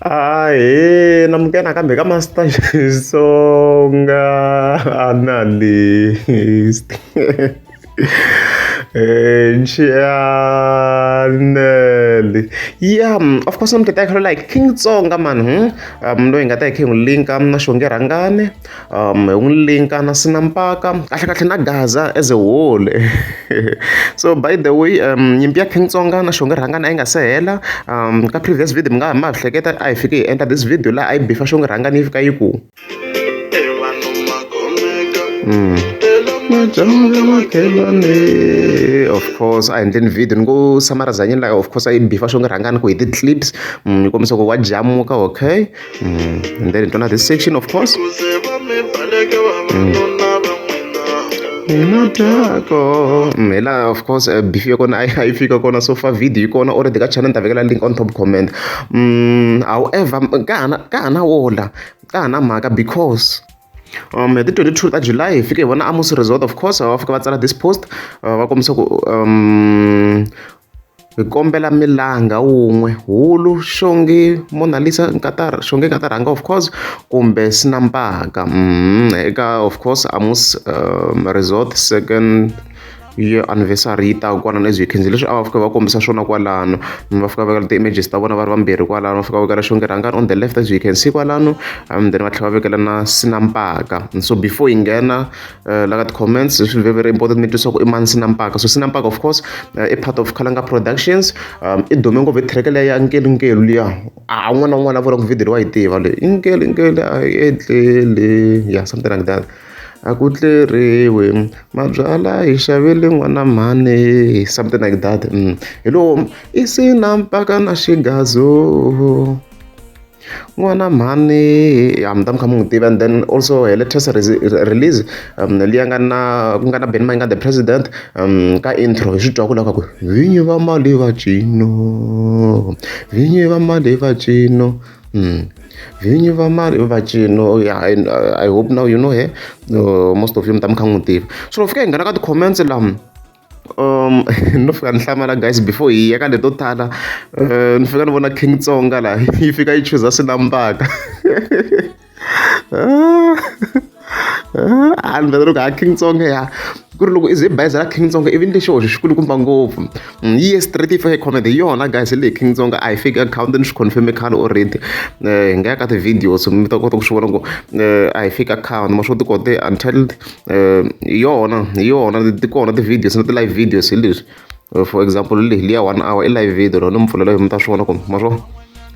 Ahee, namukela nakambe ka Master Xitsonga Analyst channel ya of course namuntlha ta like King Tsonga man loyi hi nga ta hi kha hi n'wi linka na Xongi Rhangani hi n'wi linka na Sinampaka kahlekahle na Gaza as a whole so by the way nyimpi ya King Tsonga na Xongi Rhangani a yi nga se hela ka previous video mi nga ha ma hleketa a hi fike hi endla this video laha a yi bifa Xongi Rhangani yi fika yi ku of course a endleni video ni ngo samarazanyini laha of course a yi bifa Xongi Rhangani ku hi ti-clips yi kombisa ku wa jamuka okay And then into this section, of course. Hi laha of course beef ya kona a yi fika kona so far video yi kona already ka channel ni ta vekela link on top comment however ka ha na wola ka ha na mhaka because hi ti 22 ta July hi fike hi vona Amos Resort of course va fika va tsala this post va kombisa ku hi kombela milanga wun'we hulu Xongi Monalisa nkata Xongi nkata rhanga of course kumbe Sinampaka eka of course Amos Resort second year anniversary yi ta kwalano as you can see leswi a va fika va kombisa swona kwalano va fika va vekela ti-images ta vona va ri vambirhi kwalano va fika va vekela Xongi Rhangani on the left as you can see kwalano and then va tlhela va vekela na Sinampaka so before hi nghena la ka ti-comments swi very very important mi twisisa ku i mani Sinampaka so Sinampaka of course i part of Khalanga Productions i dume ngopfu hi track leya ya nkelunkelu liya a un'wana na un'wana a vula ku video leyi wa yi tiva leyi i nkelunkelu a yi etleli ya something like that a ku tleriwi mabyala hi xavele n'wana mhani something like that hi lowo i Sinampaka na xigazo n'wana mhani ya mi ta mi kha mi n'wi tiva and then also hi latest release liya nga na ku nga na Benny Mayengani the president ka intro hi swi twa ku la ka ku vinyi va mali va cino vinyi va mali va cino vinyi va mali va cino ya I hope now you know her most of you mi ta mi kha mi n'wi tiva so loko fika hi nghena ka ti-comments lama no fika ni hlamala guys before hi ya ka leto tala ni fika ni vona King Tsonga laha yi fika yi chuza Sinampaka a ni vhela loko ha King Tsonga ya ku ri loko i ze i bayizela King Tsonga ivi ni lexi hoxo xi kulukumba ngopfu yi ye straight yi fika yi comment hi yona guys leyi King Tsonga a hi fake account ni swi confirm khale already hi nga ya ka ti-videos mi ta kota ku swi vona ku a hi fake account ma swo ti kote untitled hi yona hi yona ti kona ti-videos na ti-live videos hi leswi for example leyi liya one hour i live video loko ni mi pfulela mi ta swi vona ku ma swo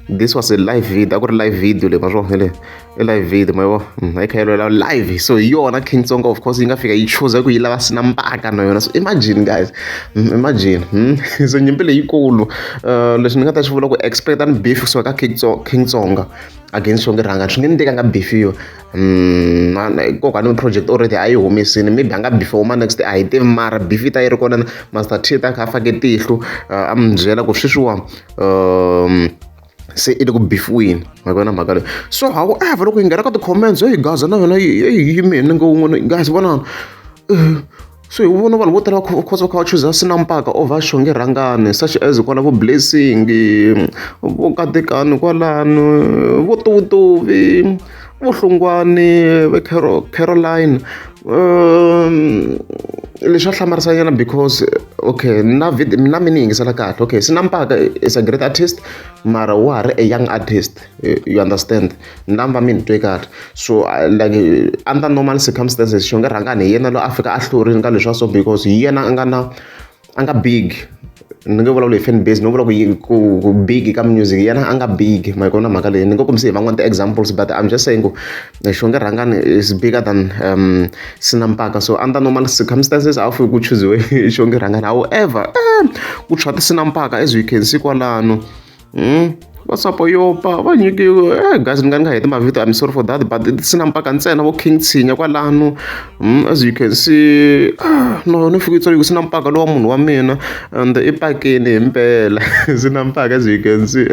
this was a live video a ku ri live video leyi ma swo hi leyi i live video ma yi vona a yi kha yi lwela live so hi yona King Tsonga of course yi nga fika yi chuza ku yi lava Sinampaka na yona so imagine guys imagine so nyimpi leyikulu leswi ni nga ta swi vula ku expect ni beef kusuka ka King Tsonga against Xongi Rhangani swi nge endleki a nga bifiwi kokwana project already a yi humesile maybe a nga bifiwa ma next a hi tivi mara beef yi ta yi ri kona Master T ta kha a fake tihlo a mi byela ku sweswiwa se i le ku bifiweni ma vona mhaka leyi so however loko hi nghena ka ti-comments heyi Gaza na yona yi yime hi nenge wun'we guys vonani so hi vona vanhu vo tala of course va kha va chuza Sinampaka over Xongi Rhangani such as kwala vo Blessing vo Katekani kwalano vo Tuvutuvi vo Hlungwani va Caroline leswi swa hlamarisa nyana because okay na video na mina ni yingisela kahle okay Sinampaka is a great artist mara wa ha ri a young artist you understand namba mi ni twe kahle so like under normal circumstances Xongi Rhangani hi yena loyi a fika a hlurile ka leswi swa so because hi yena a nga na a nga big ni nge vulavuli hi fan base no vula ku ku big ka music yena a nga big ma yi kona mhaka leyi ni ngo kombisi hi van'wani ti-examples but I'm just saying ku Xongi Rhangani is bigger than Sinampaka so under normal circumstances a wu fiki ku chuziwe Xongi Rhangani however ku tshwa ti-Sinampaka as you can see kwalano va Yopa va nyikiwe guys ni nga ni nga heti mavito I'm sorry for that but Sinampaka ntsena vo King Tshinya kwalano as you can see no ni fike yi tsariwe ku Sinampaka lowa munhu wa mina and i pakini himpela Sinampaka as you can see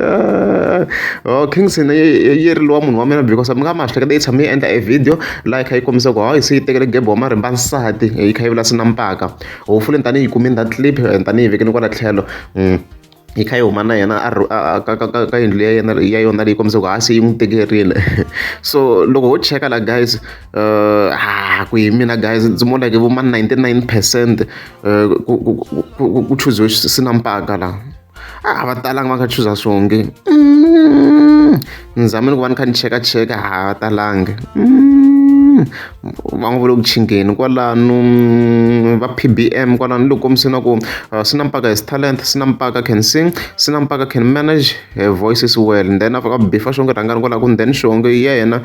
oh King Tshinya yi ri lowa munhu wa mina because mi nga ma hleketa yi tshame yi endla e video laha yi kha yi kombisa ku hayi se yi tekele Gebe wa marimba nsati yi kha yi vula Sinampaka hopefully ni ta ni yi kumini that clip ni ta ni yi vekini kwala tlhelo. Yi kha yi huma na yena a ka yindlu ya yena ya yona leyi kombisaka ku ha se yi n'wi tekerile. So loko ho cheka la guys, ha ku hi mina guys, it's more like vo ma 99% ku chuziwe Sinampaka la. A va talanga va kha chuza Xongi. Ni zamile ku va ni kha ni chekacheka, a va talangi. Van'wana va le ku chingeni kwalano, va P_B_M kwalano ni le ku kombiseni ku Sinampaka has talent, Sinampaka can sing, Sinampaka can manage her voices well. And then a fika a bifa Xongi rhangani kwalaho ku then Xongi ya yena,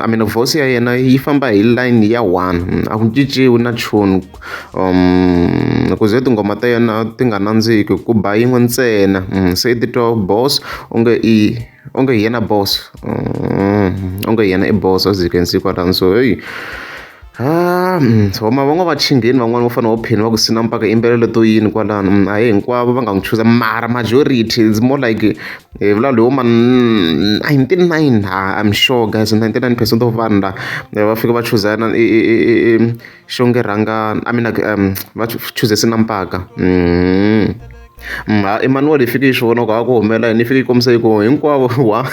I mean, voice ya yena yi famba hi line ya one, a ku cinciwi na nchumu. Ku ze tinghoma ta yena ti nga nandziki ku ba yin'we ntsena, se i titwa boss onge i onge hi yena boss, onge hi yena i boss, as you can see kwalano. So heyi, ha so van'wana va chingeni, van'wani vo fana na vo Penny va ku Sinampaka yimbelelo to yini kwalano. A hi hinkwavo va nga n'wi chuza, mara majority is more like hi vula lowo ma 99. I'm sure guys, 99% of vanhu la va fika va chuzana i Xongi Rhangani, I mean like, va chuze Sinampaka. Emmanuel yi fike yi swi vona ku a ku humelela yini, yi fike yi kombisa yi ku hinkwavo wa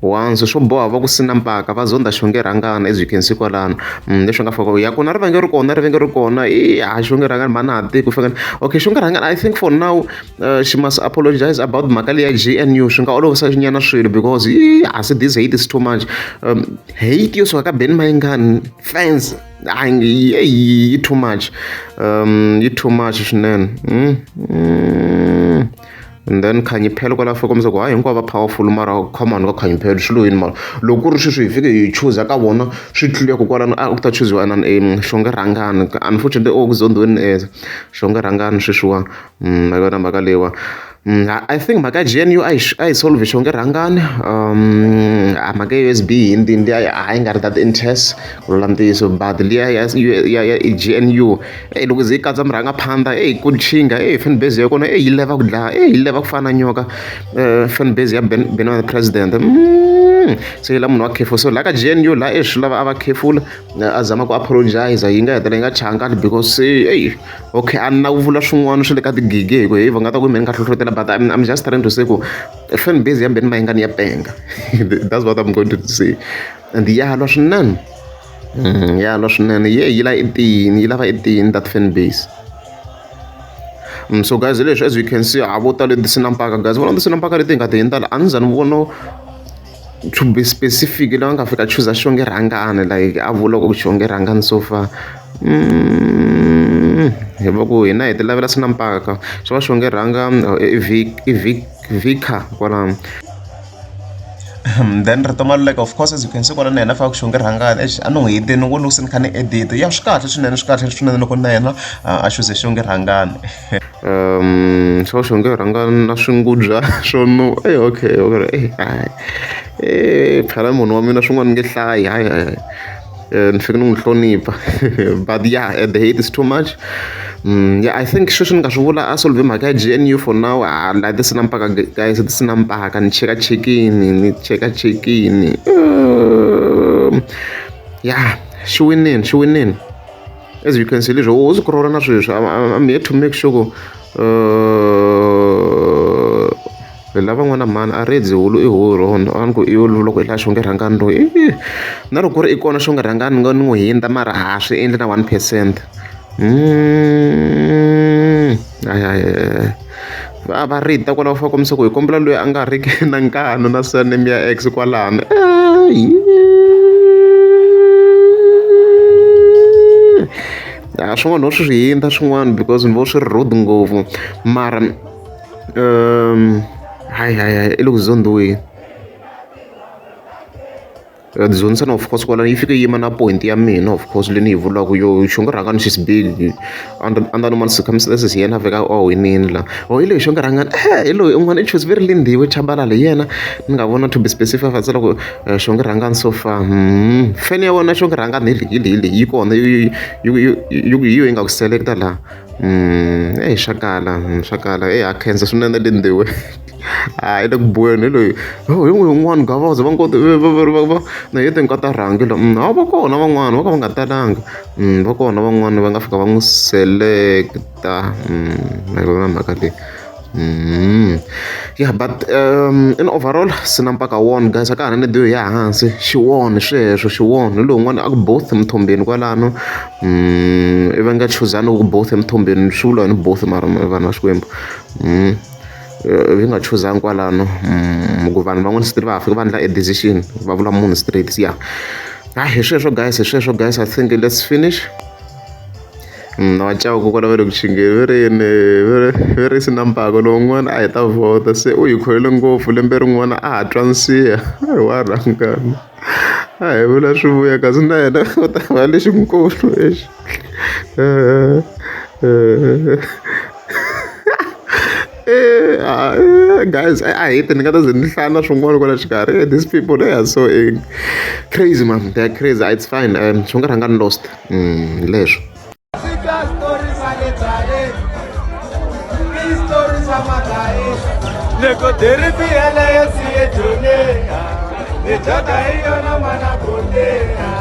once swo boha va ku Sinampaka va zonda Xongi Rhangani, as you can see kwalano. Leswi nga fika ya kona ri vange ri kona, ri vange ri kona i ha Xongi Rhangani mhani ha tiki ku fika. Okay, Xongi Rhangani, I think for now she must apologize about mhaka leya GNU. Swi nga olovisa nyana swilo because hasi this hate is too much. Hate yo suka ka Benny Mayengani fans yi too much, yi too much swinene. And then Khanyi Phelo kwalaho fika kombisa ku hayi hinkwavo va powerful, mara come on, ka Khanyi Phelo swi lo yini? Mara loko ku ri sweswi hi fike hi chuza ka vona swi tluleka kwalano, a ku ta chuziwa inani Xongi Rhangani. Unfortunately o ku zondiweni Xongi Rhangani sweswiwa ma yona mhaka leyiwa. I think mhaka ya GNU a yi solve Xongi Rhangani. A mhaka ya USB hindi liya a yi nga ri that intense ku vula ntiyiso, but liya ya GNU, eyi loko ze yi katsa murhangaphandha, eyi ku chinga, eyi fan base ya kona, eyi yi leva ku dlaya, eyi yi leva ku fana na nyoka, fan base ya Ben Ben wa president. Se yi la munhu wa careful. So la ka GNU la, e swi lava a va careful, a zama ku apologize. Yi nga hetelela yi nga changa because eyi okay, a ni na ku vula swin'wana swi le ka tigigi hi ku hey va nga ta ku mina ni nga hlohlotela, but I'm just trying to say ku fan base ya Benny Mayengani ya penga. That's what I'm going to say, and ya lwa swinene, ya lwa swinene, ye yi la i tiyini, yi lava i tiyini that fan base. So guys, leswi as you can see, ha vo tale Sinampaka guys, vona Sinampaka leti hi nga ti hindza a ni za ni vona to be specific lawa nga fika chuza Xongi Rhangani, like a vula ku Xongi Rhangani so far. Hi va ku hina hi ti lavela Sinampaka swi va Xongi Rhanga i vika kwalano. Then rito Maluleke, of course, as you can see kwala na yena faka ku Xongi Rhangani. Eish, a ni n'wi hiti ni ngo se ni kha ni edit ya swi kahle swinene, swi kahle swinene loko na yena a chuze Xongi Rhangani. Swo Xongi Rhangani na swingudya swo no eh okay, hayi, phela munhu wa mina swin'wana ni nge hlayi, hayi hayi, ni fike ni n'wi hlonipha, but yeah, the hate is too much. Yeah, I think sweswi ni nga swi vula a solve mhaka ya GNU for now. Ah, la ti Sinampaka guys, ti Sinampaka ni cheka chekini, ni cheka chekini. Yeah, xi winini, xi winini, as you can see leswi ho scrolla na sweswi. I'm here to make sure ku hi lava n'wana mhani a redzi hulu i huru a ni ku i loko i la Xongi Rhangani loyi na loko ku ri i kona Xongi Rhangani ni nga ni n'wi hindza, mara ha swi endli na 1%. Hayi, va va rita kwalaho fa kombisa ku hi kombela loyi a nga ri ki na nkanu na surname ya X kwalano. A swin'wana ho swi swi hindza swin'wana because ni vo swi ri rude ngopfu, mara hayi hayi hayi, i le ku zondiweni. Dzundzisana of course kwalano yi fike yi yima na point ya mina, of course, leyi ni yi vulaka yo Xongi Rhangani she's big under normal circumstances, yena a fika a winini la. Oh, hi loyi Xongi Rhangani, hi loyi un'wana i choose ve ri Lindiwe Chabalala, hi yena ni nga vona to be specific a tsala ku Xongi Rhangani so far. Fan ya wena Xongi Rhangani hi leyi, hi leyi, hi leyi yi kona yi yi nga ku select-a laha. Eyi swa kala, swa kala, eyi ha khensa swinene Lindiwe. A yi le ku boheni hi loyi hi n'wi un'wana Gavaza va ngo va na hi tinkata rhangi la. Ha va kona van'wana vo ka va nga talanga, va kona van'wana va nga fika va n'wi select-a ma yi vona mhaka leyi. Yeah, but in overall sina mpaka won guys, a ka ha ri na deal ya hansi xiwona sweswo xiwona hi lowun'wana a ku both Mthombeni kwalano ivi nga chuzani ku both Mthombeni swi vula yini both mara vanhu va Xikwembu vi nga chuzangi kwalano ku vanhu van'wana still va ha fika va endla a decision va vula munhu straight ya hayi hi sweswo guys hi sweswo guys I think let's finish. Na Chauke kwala va le ku chingeni va ri yini va ri sina mpako lowun'wana a hi ta vhota se u hi kholele ngopfu lembe rin'wana a ha twa nsiha wa rhangana a hi vula swi vuya kasi na yena u ta va lexikulu lexi guys I hate ni nga ta ze ni hlaya na swin'wana kwala xikarhi these people they are so crazy man they are crazy it's fine swi nga rhanga ni lost leswo. Loko deripi yeleyo siye joni ni dyondza hi yona n'wana botea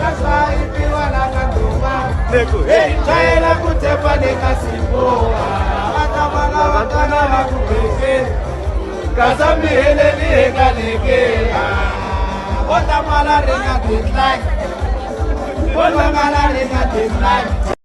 ka swa yipiwa la ka nduma ni ku heyi chayela ku tepa ni ka siboha va ta vana va twana va ku beke kasa mi heleli eka lekea vo tamala ri nga dislike vo tamala ri nga dislike.